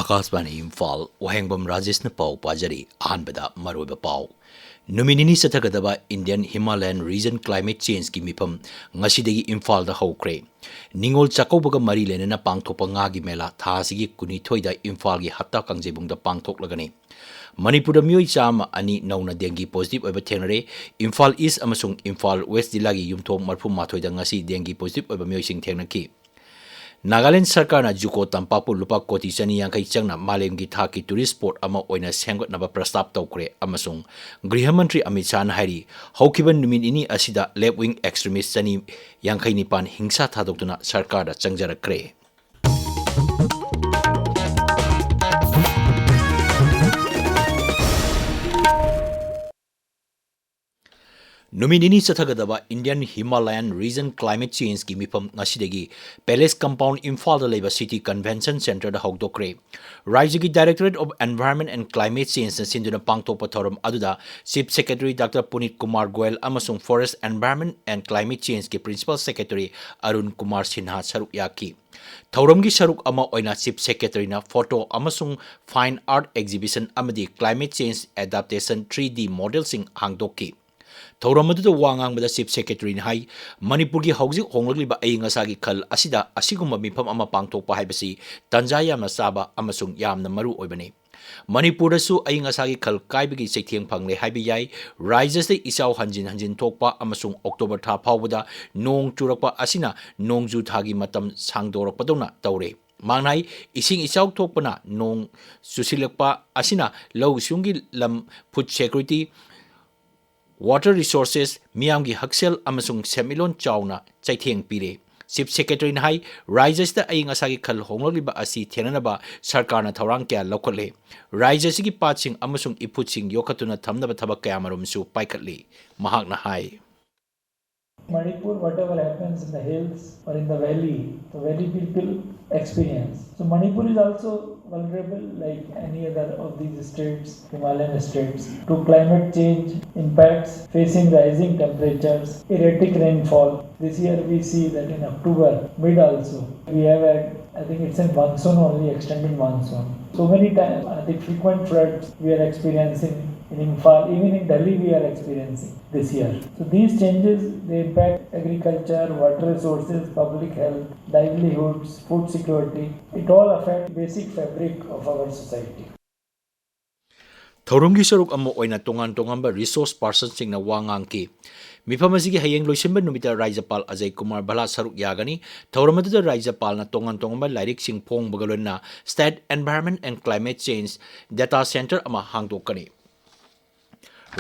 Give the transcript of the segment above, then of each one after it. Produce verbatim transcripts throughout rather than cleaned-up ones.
ꯑꯀꯥꯁꯕꯥꯅꯤ ꯏꯝꯐꯥꯜ, ꯋꯥꯍꯦꯡꯕꯝ ꯔꯥꯖꯦꯁꯅ ꯄꯥꯎ ꯄꯥꯖꯔꯤ꯫ ꯑꯍꯥꯟꯕꯗ ꯃꯔꯨꯑꯣꯏꯕ ꯄꯥꯎ꯫ ꯅꯨꯃꯤꯠ ꯅꯤꯅꯤ ꯆꯠꯊꯒꯗꯕ Indian Himalayan Region Climate Changeꯀꯤ ꯃꯤꯐꯝ ꯉꯁꯤꯗꯒꯤ ꯏꯝꯐꯥꯜꯗ ꯍꯧꯈ꯭ꯔꯦ꯫ ꯅꯤꯉꯣꯜ ꯆꯥꯛꯀꯧꯕꯒ ꯃꯔꯤ ꯂꯩꯅꯅ ꯄꯥꯡꯊꯣꯛꯄ ꯉꯥꯒꯤ ꯃꯦꯂꯥ ꯊꯥ ꯑꯁꯤꯒꯤ ꯀꯨꯟꯅꯤꯊꯣꯏꯗ ꯏꯝꯐꯥꯜꯒꯤ ꯍꯠꯇꯥ ꯀꯥꯡꯖꯩꯕꯨꯡꯗ ꯄꯥꯡꯊꯣꯛꯂꯒꯅꯤ꯫ ꯃꯅꯤꯄꯨꯔꯗ ꯃꯤꯑꯣꯏ ꯆꯥꯝꯃ ꯑꯅꯤ ꯅꯧꯅ dengue positive ꯑꯣꯏꯕ ꯊꯦꯡꯅꯔꯦ꯫ ꯏꯝꯐꯥꯜ East ꯑꯃꯁꯨꯡ ꯏꯝꯐꯥꯜ West ꯖꯤꯂꯥꯒꯤ ꯌꯨꯝꯊꯣꯡ ꯃꯔꯐꯨ ꯃꯥꯊꯣꯏꯗ ꯉꯁꯤ dengue positive ꯑꯣꯏꯕ ꯃꯤꯑꯣꯏꯁꯤꯡ ꯊꯦꯡꯅꯈꯤ꯫ ꯅꯥꯒꯥꯂꯦꯟꯗ ꯁꯔꯀꯥꯔꯅ ꯖꯨꯀꯣ ꯇꯝꯄꯥꯛꯄꯨ ꯂꯨꯄꯥ ꯀꯣꯇꯤ ꯆꯅꯤ ꯌꯥꯡꯈꯩ ꯆꯪꯅ ꯃꯥꯂꯦꯝꯒꯤ ꯊꯥꯛꯀꯤ tourist spot ꯑꯃ ꯑꯣꯏꯅ ꯁꯦꯝꯒꯠꯅꯕ ꯄ꯭ꯔꯁꯇꯥꯞ ꯇꯧꯈ꯭ꯔꯦ ꯑꯃꯁꯨꯡ ꯒ꯭ꯔꯤꯍ ꯃꯟꯇ꯭ꯔꯤ ꯑꯃꯤꯠ ꯁꯥꯍꯅ ꯍꯥꯏꯔꯤ, ꯍꯧꯈꯤꯕ ꯅꯨꯃꯤꯠ ꯅꯤꯅꯤ ꯑꯁꯤꯗ left wing extremist ꯆꯅꯤ ꯌꯥꯡꯈꯩ ꯅꯤꯄꯥꯟ ꯍꯤꯡꯁꯥ ꯊꯥꯗꯣꯛꯇꯨꯅ ꯁꯔꯀꯥꯔꯗ ꯆꯪꯖꯔꯛꯈ꯭ꯔꯦ꯫ ꯅꯨꯃꯤꯠ ꯅꯤꯅꯤ ꯆꯠꯊꯒꯗꯕ Indian Himalayan Region Climate Changeꯀꯤ ꯃꯤꯐꯝ ꯉꯁꯤꯗꯒꯤ Palace Compound ꯏꯝꯐꯥꯜꯗ ꯂꯩꯕ City Convention Centreꯗ ꯍꯧꯗꯣꯛꯈ꯭ꯔꯦ꯫ ꯔꯥꯖ꯭ꯌꯒꯤ Directorate of Environment and Climate Changeꯅ ꯁꯤꯟꯗꯨꯅ ꯄꯥꯡꯊꯣꯛꯄ ꯊꯧꯔꯝ ꯑꯗꯨꯗ Chief Secretary Doctor ꯄꯨꯅꯤꯠ Kumar Goyal ꯑꯃꯁꯨꯡ Forest, Environment and Climate Changeꯀꯤ Principal Secretary Arun Kumar Sinha ꯁꯔꯨꯛ ꯌꯥꯈꯤ꯫ ꯊꯧꯔꯝꯒꯤ ꯁꯔꯨꯛ ꯑꯃ ꯑꯣꯏꯅ Chief Secretaryꯅ photo ꯑꯃꯁꯨꯡ fine art exhibition ꯑꯃꯗꯤ climate change adaptation three D modelꯁꯤꯡ ꯍꯥꯡꯗꯣꯛꯈꯤ꯫ ꯊꯧꯔꯝ ꯑꯗꯨꯗ ꯋꯥ ꯉꯥꯡꯕꯗ Chief Secretaryꯅ ꯍꯥꯏ, ꯃꯅꯤꯄꯨꯔꯒꯤ ꯍꯧꯖꯤꯛ ꯍꯣꯡꯂꯛꯂꯤꯕ ꯑꯏꯪ ꯑꯁꯥꯒꯤ ꯈꯜ ꯑꯁꯤꯗ ꯑꯁꯤꯒꯨꯝꯕ ꯃꯤꯐꯝ ꯑꯃ ꯄꯥꯡꯊꯣꯛꯄ ꯍꯥꯏꯕꯁꯤ ꯇꯥꯟꯖꯥ ꯌꯥꯝꯅ ꯆꯥꯕ ꯑꯃꯁꯨꯡ ꯌꯥꯝꯅ ꯃꯔꯨ ꯑꯣꯏꯕꯅꯤ꯫ ꯃꯅꯤꯄꯨꯔꯗꯁꯨ ꯑꯏꯪ ꯑꯁꯥꯒꯤ ꯈꯜ ꯀꯥꯏꯕꯒꯤ ꯆꯩꯊꯦꯡ ꯐꯪꯂꯦ ꯍꯥꯏꯕ ꯌꯥꯏ꯫ ꯔꯥꯖ꯭ꯌꯁꯤꯗ ꯏꯆꯥꯎ ꯍꯟꯖꯤꯟ ꯍꯟꯖꯤꯟ ꯊꯣꯛꯄ ꯑꯃꯁꯨꯡ October ꯊꯥ ꯐꯥꯎꯕꯗ ꯅꯣꯡ ꯆꯨꯔꯛꯄ ꯑꯁꯤꯅ ꯅꯣꯡꯖꯨ ꯊꯥꯒꯤ ꯃꯇꯝ ꯁꯥꯡꯗꯣꯔꯛꯄꯗꯧꯅ ꯇꯧꯔꯦ꯫ ꯃꯍꯥꯛꯅ ꯍꯥꯏ, ꯏꯁꯤꯡ ꯏꯆꯥꯎ ꯊꯣꯛꯄꯅ ꯅꯣꯡ ꯆꯨꯁꯤꯜꯂꯛꯄ ꯑꯁꯤꯅ ꯂꯧꯎ ꯁꯤꯡꯎꯒꯤ ꯂꯝ, food security, water resources, ꯃꯤꯌꯥꯝꯒꯤ ꯍꯛꯁꯦꯜ ꯑꯃꯁꯨꯡ ꯁꯦꯟꯃꯤꯠꯂꯣꯟ ꯆꯥꯎꯅ ꯆꯩꯊꯦꯡ ꯄꯤꯔꯦ꯫ Chief Secretaryꯅ ꯍꯥꯏ, ꯔꯥꯖ꯭ꯌꯁꯤꯗ ꯑꯏꯪ ꯑꯁꯥꯒꯤ ꯈꯜ ꯍꯣꯡꯂꯛꯂꯤꯕ ꯑꯁꯤ ꯊꯦꯡꯅꯅꯕ ꯁꯔꯀꯥꯔꯅ ꯊꯧꯔꯥꯡ ꯀꯌꯥ ꯂꯧꯈꯠꯂꯦ꯫ ꯔꯥꯖ꯭ꯌꯁꯤꯒꯤ ꯄꯥꯠꯁꯤꯡ ꯑꯃꯁꯨꯡ ꯏꯐꯨꯠꯁꯤꯡ ꯌꯣꯛꯈꯠꯇꯨꯅ ꯊꯝꯅꯕ ꯊꯕꯛ ꯀꯌꯥꯃꯔꯨꯝꯁꯨ ꯄꯥꯏꯈꯠꯂꯤ꯫ ꯃꯍꯥꯛꯅ ꯍꯥꯏ, Manipur, whatever happens in the hills or in the valley, the valley people experience. So Manipur is also vulnerable like any other of these states, Himalayan states, to climate change impacts, facing rising temperatures, erratic rainfall. This year we see that in October mid also, we have had I think it's a monsoon only, extended monsoon. So many times, uh, the frequent floods we are experiencing in Imphal, even in Delhi, we are experiencing this year. So these changes, they impact agriculture, water resources, public health, livelihoods, food security. It all affects basic fabric of our society. ꯊꯧꯔꯝꯒꯤ ꯁꯔꯨꯛ ꯑꯃ ꯑꯣꯏꯅ ꯇꯣꯉꯥꯟ ꯇꯣꯉꯥꯟꯕ resources ꯄꯥꯔꯁꯟꯁꯤꯡꯅ ꯋꯥ ꯉꯥꯡꯈꯤ꯫ ꯃꯤꯐꯝ ꯑꯁꯤꯒꯤ ꯍꯌꯦꯡ ꯂꯣꯏꯁꯤꯟꯕ ꯅꯨꯃꯤꯠꯇ ꯔꯥꯖ꯭ꯌꯄꯥꯜ ꯑꯖꯌ ꯀꯨꯃꯥꯔ ꯚꯜꯂꯥ ꯁꯔꯨꯛ ꯌꯥꯒꯅꯤ꯫ ꯊꯧꯔꯝ ꯑꯗꯨꯗ ꯔꯥꯖ꯭ꯌꯄꯥꯜꯅ ꯇꯣꯉꯥꯟ ꯇꯣꯉꯥꯟꯕ ꯂꯥꯏꯔꯤꯛꯁꯤꯡ ꯐꯣꯡꯕꯒ ꯂꯣꯏꯅꯅ State Environment and Climate Change Data Centre ꯑꯃ ꯍꯥꯡꯗꯣꯛꯀꯅꯤ꯫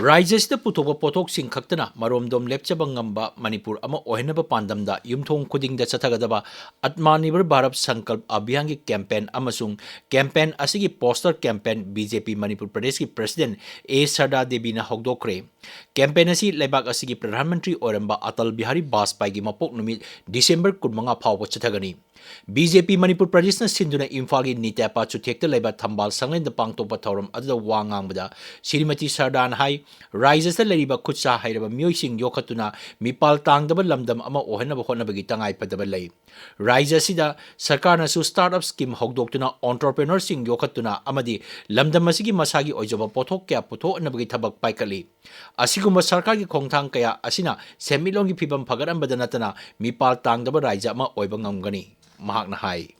ꯔꯥꯖ꯭ꯌ ꯑꯁꯤꯗ ꯄꯨꯊꯣꯛꯄ ꯄꯣꯠꯊꯣꯛꯁꯤꯡ ꯈꯛꯇꯅ ꯃꯔꯣꯝꯗꯣꯝ ꯂꯦꯞꯆꯕ ꯉꯝꯕ ꯃꯅꯤꯄꯨꯔ ꯑꯃ ꯑꯣꯏꯍꯟꯅꯕ ꯄꯥꯟꯗꯝꯗ ꯌꯨꯝꯊꯣꯡ ꯈꯨꯗꯤꯡꯗ ꯆꯠꯊꯒꯗꯕ Atmanirbhar Bharat Sankalp Abhiyan ꯒꯤ ꯀꯦꯝꯄꯦꯟ ꯑꯃꯁꯨꯡ ꯀꯦꯝꯄꯦꯟ ꯑꯁꯤꯒꯤ ꯄꯣꯁꯇꯔ ꯀꯦꯝꯄꯦꯟ ꯕꯤ ꯖꯦ ꯄꯤ ꯃꯅꯤꯄꯨꯔ ꯄ꯭ꯔꯗꯦꯁꯀꯤ ꯄ꯭ꯔꯁꯤꯗꯦꯟ ꯑꯦ ꯁꯔꯗꯥ ꯗꯦꯕꯤꯅ ꯍꯧꯗꯣꯛꯈ꯭ꯔꯦ꯫ ꯀꯦꯝꯄꯦꯟ ꯑꯁꯤ ꯂꯩꯕꯥꯛ ꯑꯁꯤꯒꯤ ꯄ꯭ꯔꯙꯥꯟ ꯃꯟꯇ꯭ꯔꯤ ꯑꯣꯏꯔꯝꯕ ꯑꯇꯜ ꯕꯤꯍꯥꯔꯤ ꯕꯥꯖꯄꯥꯏꯒꯤ ꯃꯄꯣꯛ ꯅꯨꯃꯤꯠ ꯗꯤꯁꯦꯝꯕꯔ ꯀꯨꯟꯃꯉꯥ ꯐꯥꯎꯕ ꯆꯠꯊꯒꯅꯤ꯫ ꯕꯤ ꯖꯦ ꯄꯤ ꯃꯅꯤꯄꯨꯔ ꯄ꯭ꯔꯗꯦꯁꯅ ꯁꯤꯟꯗꯨꯅ ꯏꯝꯐꯥꯜꯒꯤ ꯅꯤꯇꯦꯄꯥ ꯆꯨꯊꯦꯛꯇ ꯂꯩꯕ ꯊꯝꯕꯥꯜ ꯁꯪꯂꯦꯟꯗ ꯄꯥꯡꯊꯣꯛꯄ ꯊꯧꯔꯝ ꯑꯗꯨꯗ ꯋꯥ ꯉꯥꯡꯕꯗ ꯁ꯭ꯔꯤꯃꯇꯤ ꯁꯔꯗꯥꯅ ꯍꯥꯏ, ꯔꯥꯖ꯭ꯌ ꯑꯁꯤꯗ ꯂꯩꯔꯤꯕ ꯈꯨꯠ ꯁꯥ ꯍꯩꯔꯕ ꯃꯤꯑꯣꯏꯁꯤꯡ ꯌꯣꯛꯈꯠꯇꯨꯅ ꯃꯤꯄꯥꯜ ꯇꯥꯡꯗꯕ ꯂꯝꯗꯝ ꯑꯃ ꯑꯣꯏꯍꯟꯅꯕ ꯍꯣꯠꯅꯕꯒꯤ ꯇꯉꯥꯏꯐꯗꯕ ꯂꯩ꯫ ꯔꯥꯖ꯭ꯌ ꯑꯁꯤꯗ ꯁꯔꯀꯥꯔꯅꯁꯨ ꯁ꯭ꯇꯥꯔꯠ ꯑꯞ ꯁ꯭ꯀꯤꯝ ꯍꯧꯗꯣꯛꯇꯨꯅ ꯑꯣꯟꯇꯔꯄ꯭ꯔꯦꯅꯔꯁꯤꯡ ꯌꯣꯛꯈꯠꯇꯨꯅ ꯑꯃꯗꯤ ꯂꯝꯗꯝ ꯑꯁꯤꯒꯤ ꯃꯁꯥꯒꯤ ꯑꯣꯏꯖꯕ ꯄꯣꯠꯊꯣꯛ ꯀꯌꯥ ꯄꯨꯊꯣꯛꯅꯕꯒꯤ ꯊꯕꯛ ꯄꯥꯏꯈꯠꯂꯤ꯫ ꯑꯁꯤꯒꯨꯝꯕ ꯁꯔꯀꯥꯔꯒꯤ ꯈꯣꯡꯊꯥꯡ ꯀꯌꯥ ꯑꯁꯤꯅ ꯁꯦꯟꯃꯤꯠꯂꯣꯟꯒꯤ ꯐꯤꯕꯝ ꯐꯒꯠꯍꯟꯕꯗ ꯅꯠꯇꯅ ꯃꯤꯄꯥꯜ ꯇꯥꯡꯗꯕ ꯔꯥꯖ꯭ꯌ ꯑꯃ ꯑꯣꯏꯕ ꯉꯝꯒꯅꯤ, ꯃꯍꯥꯛꯅ ꯍꯥꯏ꯫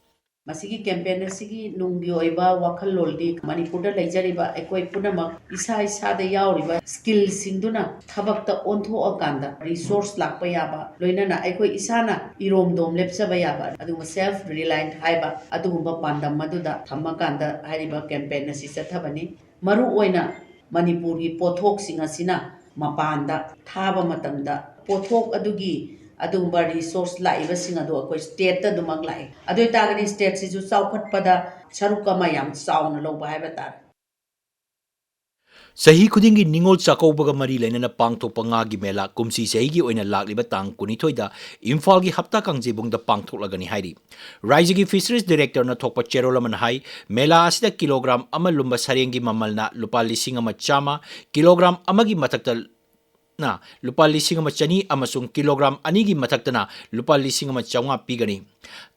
ꯃꯁꯤꯒꯤ ꯀꯦꯝꯄꯦꯟ ꯑꯁꯤꯒꯤ ꯅꯨꯡꯒꯤ ꯑꯣꯏꯕ ꯋꯥꯈꯜꯂꯣꯟꯗꯤ ꯃꯅꯤꯄꯨꯔꯗ ꯂꯩꯖꯔꯤꯕ ꯑꯩꯈꯣꯏ ꯄꯨꯝꯅꯃꯛ ꯏꯁꯥ ꯏꯁꯥꯗ ꯌꯥꯎꯔꯤꯕ ꯁ꯭ꯀꯤꯜꯁꯤꯡꯗꯨꯅ ꯊꯕꯛꯇ ꯑꯣꯟꯊꯣꯛꯑꯀꯥꯟꯗ ꯔꯤꯁꯣꯔꯁ ꯂꯥꯛꯄ ꯌꯥꯕ, ꯂꯣꯏꯅꯅ ꯑꯩꯈꯣꯏ ꯏꯁꯥꯅ ꯏꯔꯣꯝꯗꯣꯝ ꯂꯦꯞꯆꯕ ꯌꯥꯕ, ꯑꯗꯨꯒꯨꯝꯕ ꯁꯦꯜꯐ ꯔꯤꯂꯥꯏꯟꯠ ꯍꯥꯏꯕ ꯑꯗꯨꯒꯨꯝꯕ ꯄꯥꯟꯗꯝ ꯑꯗꯨꯗ ꯊꯝꯃꯀꯥꯟꯗ ꯍꯥꯏꯔꯤꯕ ꯀꯦꯝꯄꯦꯟ ꯑꯁꯤ ꯆꯠꯊꯕꯅꯤ꯫ ꯃꯔꯨ ꯑꯣꯏꯅ ꯃꯅꯤꯄꯨꯔꯒꯤ ꯄꯣꯠꯊꯣꯛꯁꯤꯡ ꯑꯁꯤꯅ ꯃꯄꯥꯟꯗ ꯊꯥꯕ ꯃꯇꯝꯗ ꯄꯣꯠꯊꯣꯛ ꯑꯗꯨꯒꯤ ꯑꯗꯨꯒꯨꯝꯕ ꯔꯤꯁꯣꯔꯁ ꯂꯥꯛꯏꯕꯁꯤꯡ ꯑꯗꯨ ꯑꯩꯈꯣꯏ ꯁ꯭ꯇꯦꯠꯇ ꯑꯗꯨꯃꯛ ꯂꯥꯛꯏ꯫ ꯑꯗꯨ ꯑꯣꯏꯇꯥꯔꯒꯗꯤ ꯁ꯭ꯇꯦꯠꯁꯤꯁꯨ ꯆꯥꯎꯈꯠꯄꯗ ꯁꯔꯨꯛ ꯑꯃ ꯌꯥꯝ ꯆꯥꯎꯅ ꯂꯧꯕ ꯍꯥꯏꯕ ꯇꯥꯔꯦ꯫ ꯆꯍꯤ ꯈꯨꯗꯤꯡꯒꯤ ꯅꯤꯉꯣꯜ ꯆꯥꯛꯀꯧꯕꯒ ꯃꯔꯤ ꯂꯩꯅꯅ ꯄꯥꯡꯊꯣꯛꯄ ꯉꯥꯒꯤ ꯃꯦꯂꯥ ꯀꯨꯝꯁꯤ ꯆꯍꯤꯒꯤ ꯑꯣꯏꯅ ꯂꯥꯛꯂꯤꯕ ꯇꯥꯡ ꯀꯨꯟꯅꯤꯊꯣꯏꯗ ꯏꯝꯐꯥꯜꯒꯤ ꯍꯞꯇꯥ ꯀꯥꯡꯖꯩꯕꯨꯡꯗ ꯄꯥꯡꯊꯣꯛꯂꯒꯅꯤ ꯍꯥꯏꯔꯤ꯫ ꯔꯥꯖ꯭ꯌꯒꯤ ꯐꯤꯁꯔꯤꯁ ꯗꯤꯔꯦꯛꯇꯔꯅ ꯊꯣꯛꯄ ꯆꯦꯔꯣꯜ ꯑꯃꯅ ꯍꯥꯏ, ꯃꯦꯂꯥ ꯑꯁꯤꯗ ꯀꯤꯂꯣꯒ꯭ꯔꯥꯝ ꯑꯃ ꯂꯨꯝꯕ ꯁꯔꯦꯡꯒꯤ ꯃꯃꯜꯅ ꯂꯨꯄꯥ ꯂꯤꯁꯤꯡ ꯑꯃ ꯆꯥꯝꯃ, ꯀꯤꯂꯣꯒ꯭ꯔꯥꯝ ꯑꯃꯒꯤ ꯃꯊꯛꯇ ꯅ ꯂꯨꯄꯥ ꯂꯤꯁꯤꯡ ꯑꯃ ꯆꯅꯤ ꯑꯃꯁꯨꯡ ꯀꯤꯂꯣꯒ꯭ꯔꯥꯝ ꯑꯅꯤꯒꯤ ꯃꯊꯛꯇꯅ ꯂꯨꯄꯥ ꯂꯤꯁꯤꯡ ꯑꯃ ꯆꯥꯝꯃꯉꯥ ꯄꯤꯒꯅꯤ꯫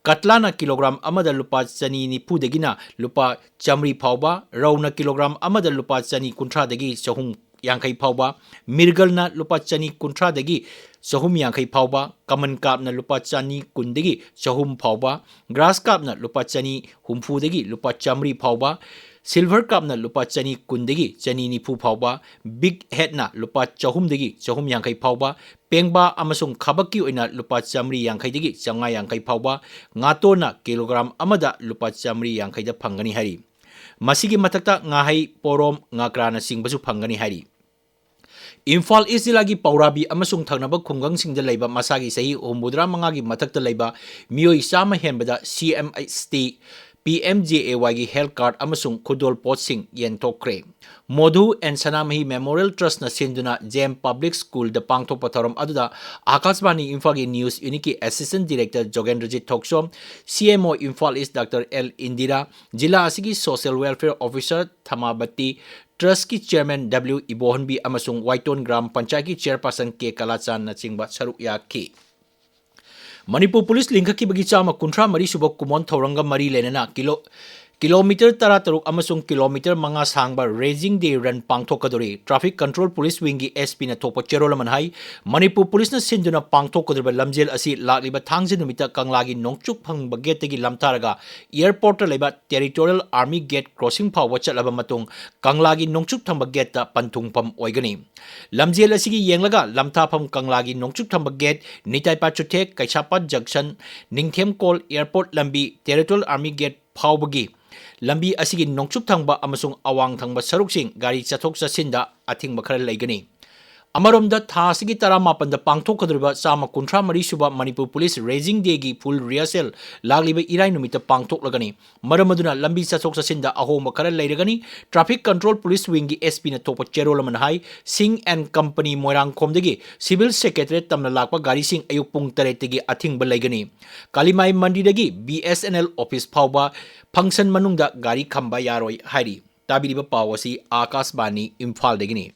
ꯀꯠꯂꯥꯅ ꯀꯤꯂꯣꯒ꯭ꯔꯥꯝ ꯑꯃꯗ ꯂꯨꯄꯥ ꯆꯅꯤ ꯅꯤꯐꯨꯗꯒꯤꯅ ꯂꯨꯄꯥ ꯆꯥꯝꯃꯔꯤ ꯐꯥꯎꯕ, ꯔꯧꯅ ꯀꯤꯂꯣꯒ꯭ꯔꯥꯝ ꯑꯃꯗ ꯂꯨꯄꯥ ꯆꯅꯤ ꯀꯨꯟꯊ꯭ꯔꯥꯗꯒꯤ ꯆꯍꯨꯝ ꯌꯥꯡꯈꯩ ꯐꯥꯎꯕ, ꯃꯤꯔꯒꯜꯅ ꯂꯨꯄꯥ ꯆꯅꯤ ꯀꯨꯟꯊ꯭ꯔꯥꯗꯒꯤ ꯆꯍꯨꯝ ꯌꯥꯡꯈꯩ ꯐꯥꯎꯕ, ꯀꯃꯟ ꯀꯥꯞꯅ ꯂꯨꯄꯥ ꯆꯅꯤ ꯀꯨꯟꯗꯒꯤ ꯆꯍꯨꯝ ꯐꯥꯎꯕ, ꯒ꯭ꯔꯥꯁ ꯀꯥꯞꯅ ꯂꯨꯄꯥ ꯆꯅꯤ ꯍꯨꯝꯐꯨꯗꯒꯤ ꯂꯨꯄꯥ ꯆꯥꯝꯃꯔꯤ ꯐꯥꯎꯕ, ꯁꯤꯜꯚꯔ ꯀꯥꯞꯅ ꯂꯨꯄꯥ ꯆꯅꯤ ꯀꯨꯟꯗꯒꯤ ꯆꯅꯤ ꯅꯤꯐꯨ ꯐꯥꯎꯕ, ꯕꯤꯛ ꯍꯦꯠꯅ ꯂꯨꯄꯥ ꯆꯍꯨꯝꯗꯒꯤ ꯆꯍꯨꯝ ꯌꯥꯡꯈꯩ ꯐꯥꯎꯕ, ꯄꯦꯡꯕꯥ ꯑꯃꯁꯨꯡ ꯈꯥꯕꯛꯀꯤ ꯑꯣꯏꯅ ꯂꯨꯄꯥ ꯆꯥꯝꯃꯔꯤ ꯌꯥꯡꯈꯩꯗꯒꯤ ꯆꯥꯝꯃꯉꯥ ꯌꯥꯡꯈꯩ ꯐꯥꯎꯕ, ꯉꯥꯇꯣꯟꯅ ꯀꯤꯂꯣꯒ꯭ꯔꯥꯝ ꯑꯃꯗ ꯂꯨꯄꯥ ꯆꯥꯝꯃꯔꯤ ꯌꯥꯡꯈꯩꯗ ꯐꯪꯒꯅꯤ ꯍꯥꯏꯔꯤ꯫ ꯃꯁꯤꯒꯤ ꯃꯊꯛꯇ ꯉꯥꯍꯩ, ꯄꯣꯔꯣꯝ, ꯉꯥꯀ꯭ꯔꯥꯅꯆꯤꯡꯕꯁꯨ ꯐꯪꯒꯅꯤ ꯍꯥꯏꯔꯤ꯫ ꯏꯝꯐꯥꯜ ꯏꯁ ꯖꯤꯂꯥꯒꯤ ꯄꯧꯔꯥꯕꯤ ꯑꯃꯁꯨꯡ ꯊꯪꯅꯕ ꯈꯨꯡꯒꯪꯁꯤꯡꯗ ꯂꯩꯕ ꯃꯁꯥꯒꯤ ꯆꯍꯤ ꯍꯨꯝꯐꯨꯇꯔꯥ ꯃꯉꯥꯒꯤ ꯃꯊꯛꯇ ꯂꯩꯕ ꯃꯤꯑꯣꯏ ꯆꯥꯝꯃ ꯍꯦꯟꯕꯗ C M H T, P M J A ꯋꯥꯏꯒꯤ ꯍꯦꯜꯊ ꯀꯥꯔꯗ ꯑꯃꯁꯨꯡ ꯈꯨꯗꯣꯜ ꯄꯣꯠꯁꯤꯡ ꯌꯦꯟꯊꯣꯛꯈ꯭ꯔꯦ꯫ ꯃꯣꯙꯨ ꯑꯦꯟ ꯁꯅꯥꯃꯍꯤ ꯃꯦꯃꯣꯔꯤꯌꯦꯜ ꯇ꯭ꯔꯁꯅ ꯁꯤꯟꯗꯨꯅ ꯖꯦꯝ ꯄꯕ꯭ꯂꯤꯛ ꯁ꯭ꯀꯨꯜꯗ ꯄꯥꯡꯊꯣꯛꯄ ꯊꯧꯔꯝ ꯑꯗꯨꯗ ꯑꯥꯀꯥꯁꯕꯥꯅꯤ ꯏꯝꯐꯥꯜꯒꯤ ꯅ꯭ꯌꯨꯁ ꯌꯨꯅꯤꯠꯀꯤ assistant director Jogendrajit Thokchom, C M O Imphal east doctor L Indira, ꯖꯤꯂꯥ ꯑꯁꯤꯒꯤ ꯁꯣꯁꯤꯌꯦꯜ ꯋꯦꯜꯐꯤꯌꯔ ꯑꯣꯐꯤꯁꯥꯔ ꯊꯃꯥꯕꯇꯤ, ꯇ꯭ꯔꯁꯀꯤ ꯆꯦꯌꯔꯃꯦꯟ ꯗꯕ꯭ꯂꯤꯎ ꯏꯕꯣꯍꯟꯕꯤ ꯑꯃꯁꯨꯡ ꯋꯥꯏꯇꯣꯟ ꯒ꯭ꯔꯥꯝ ꯄꯟꯆꯥꯌꯠꯀꯤ ꯆꯦꯌꯔꯄꯥꯔꯁꯟ ꯀꯦ ꯀꯂꯥꯆꯥꯟꯅꯆꯤꯡꯕ ꯁꯔꯨꯛ ꯌꯥꯈꯤ꯫ ꯃꯅꯤꯄꯨꯔ ꯄꯨꯂꯤꯁ ꯂꯤꯡꯈꯠꯈꯤꯕꯒꯤ ꯆꯥꯝꯃ ꯀꯨꯟꯊ꯭ꯔꯥ ꯃꯔꯤ ꯁꯨꯕ ꯀꯨꯝꯑꯣꯟ ꯊꯧꯔꯝꯒ ꯃꯔꯤ ꯂꯩꯅꯅ ꯀꯤꯂꯣ-, ꯀꯤꯂꯣꯃꯤꯇꯔ ꯇꯔꯥꯇꯔꯨꯛ ꯑꯃꯁꯨꯡ ꯀꯤꯂꯣꯃꯤꯇꯔ ꯃꯉꯥ ꯁꯥꯡꯕ ꯔꯦꯖꯤꯡ ꯗꯦ ꯔꯟ ꯄꯥꯡꯊꯣꯛꯀꯗꯧꯔꯤ꯫ ꯇ꯭ꯔꯥꯐꯤꯛ ꯀꯟꯇ꯭ꯔꯣꯜ ꯄꯨꯂꯤꯁ ꯋꯤꯡꯒꯤ ꯑꯦꯁ ꯄꯤꯅ ꯊꯣꯛꯄ ꯆꯦꯔꯣꯜ ꯑꯃꯅ ꯍꯥꯏ, ꯃꯅꯤꯄꯨꯔ ꯄꯨꯂꯤꯁꯅ ꯁꯤꯟꯗꯨꯅ ꯄꯥꯡꯊꯣꯛꯀꯗꯧꯔꯤꯕ ꯂꯝꯖꯦꯜ ꯑꯁꯤ ꯂꯥꯛꯂꯤꯕ ꯊꯥꯡꯖ ꯅꯨꯃꯤꯠꯇ ꯀꯪꯂꯥꯒꯤ ꯅꯣꯡꯆꯨꯞ ꯊꯪꯕ ꯒꯦꯠꯇꯒꯤ ꯂꯝꯊꯥꯔꯒ ꯑꯦꯌꯔꯄꯣꯔꯠꯇ ꯂꯩꯕ ꯇꯦꯔꯤꯇꯣꯔꯤꯌꯦꯜ ꯑꯥꯔꯃꯤ ꯒꯦꯠ ꯀ꯭ꯔꯣꯁꯤꯡ ꯐꯥꯎꯕ ꯆꯠꯂꯕ ꯃꯇꯨꯡ ꯀꯪꯂꯥꯒꯤ ꯅꯣꯡꯆꯨꯞ ꯊꯪꯕ ꯒꯦꯠꯇ ꯄꯟꯊꯨꯡꯐꯝ ꯑꯣꯏꯒꯅꯤ꯫ ꯂꯝꯖꯦꯜ ꯑꯁꯤꯒꯤ ꯌꯦꯡꯂꯒ ꯂꯝꯊꯥꯐꯝ ꯀꯪꯂꯥꯒꯤ ꯅꯣꯡꯆꯨꯞ ꯊꯪꯕ ꯒꯦꯠ, ꯅꯤꯇꯥꯏꯄꯥ ꯆꯨꯊꯦꯛ, ꯀꯩꯁꯥꯝꯄꯥꯠ ꯖꯪꯁꯟ, ꯅꯤꯡꯊꯦꯝꯀꯣꯜ ꯑꯦꯌꯔꯄꯣꯔꯠ ꯂꯝꯕꯤ, ꯇꯦꯔꯤꯇꯣꯔꯤꯌꯦꯜ ꯑꯥꯔꯃꯤ ꯒꯦꯠ ꯐꯥꯎꯕꯒꯤ ꯂꯝꯕꯤ ꯑꯁꯤꯒꯤ ꯅꯣꯡꯆꯨꯞ ꯊꯪꯕ ꯑꯃꯁꯨꯡ ꯑꯋꯥꯡ ꯊꯪꯕ ꯁꯔꯨꯛꯁꯤꯡ ꯒꯥꯔꯤ ꯆꯠꯊꯣꯛ ꯆꯠꯁꯤꯟꯗ ꯑꯊꯤꯡꯕ ꯈꯔ ꯂꯩꯒꯅꯤ꯫ ꯑꯃꯔꯣꯝꯗ, ꯊꯥ ꯑꯁꯤꯒꯤ ꯇꯔꯥꯃꯥꯄꯟꯗ ꯄꯥꯡꯊꯣꯛꯀꯗꯧꯔꯤꯕ ꯆꯥꯝꯃ ꯀꯨꯟꯊ꯭ꯔꯥ ꯃꯔꯤ ꯁꯨꯕ ꯃꯅꯤꯄꯨꯔ ꯄꯨꯂꯤꯁ ꯔꯦꯖꯤꯡ ꯗꯦꯒꯤ ꯐꯨꯜ ꯔꯤꯍꯔꯁꯦꯜ ꯂꯥꯛꯂꯤꯕ ꯏꯔꯥꯏ ꯅꯨꯃꯤꯠꯇ ꯄꯥꯡꯊꯣꯛꯂꯒꯅꯤ꯫ ꯃꯔꯝ ꯑꯗꯨꯅ ꯂꯝꯕꯤ ꯆꯠꯊꯣꯛ ꯆꯠꯁꯤꯟꯗ ꯑꯍꯣꯡꯕ ꯈꯔ ꯂꯩꯔꯒꯅꯤ꯫ ꯇ꯭ꯔꯥꯐꯤꯛ ꯀꯟꯇ꯭ꯔꯣꯜ ꯄꯨꯂꯤꯁ ꯋꯤꯡꯒꯤ ꯑꯦꯁ ꯄꯤꯅ ꯊꯣꯛꯄ ꯆꯦꯔꯣꯜ ꯑꯃꯅ ꯍꯥꯏ, ꯁꯤꯡ ꯑꯦꯟ ꯀꯝꯄꯅꯤ ꯃꯣꯏꯔꯥꯡꯈꯣꯝꯗꯒꯤ ꯁꯤꯚꯤꯜ ꯁꯦꯀ꯭ꯔꯦꯇꯔꯤꯌꯦꯠ ꯇꯝꯅ ꯂꯥꯛꯄ ꯒꯥꯔꯤꯁꯤꯡ ꯑꯌꯨꯛ ꯄꯨꯡ ꯇꯔꯦꯠꯇꯒꯤ ꯑꯊꯤꯡꯕ ꯂꯩꯒꯅꯤ꯫ ꯀꯥꯂꯤꯃꯥꯏ ꯃꯟꯗꯤꯔꯗꯒꯤ B S N L office ꯐꯥꯎꯕ ꯐꯪꯁꯟ ꯃꯅꯨꯡꯗ ꯒꯥꯔꯤ ꯈꯝꯕ ꯌꯥꯔꯣꯏ ꯍꯥꯏꯔꯤ꯫ ꯇꯥꯕꯤꯔꯤꯕ ꯄꯥꯎ ꯑꯁꯤ ꯑꯥꯀꯥꯁꯕꯥꯅꯤ ꯏꯝꯐꯥꯜꯗꯒꯤꯅꯤ꯫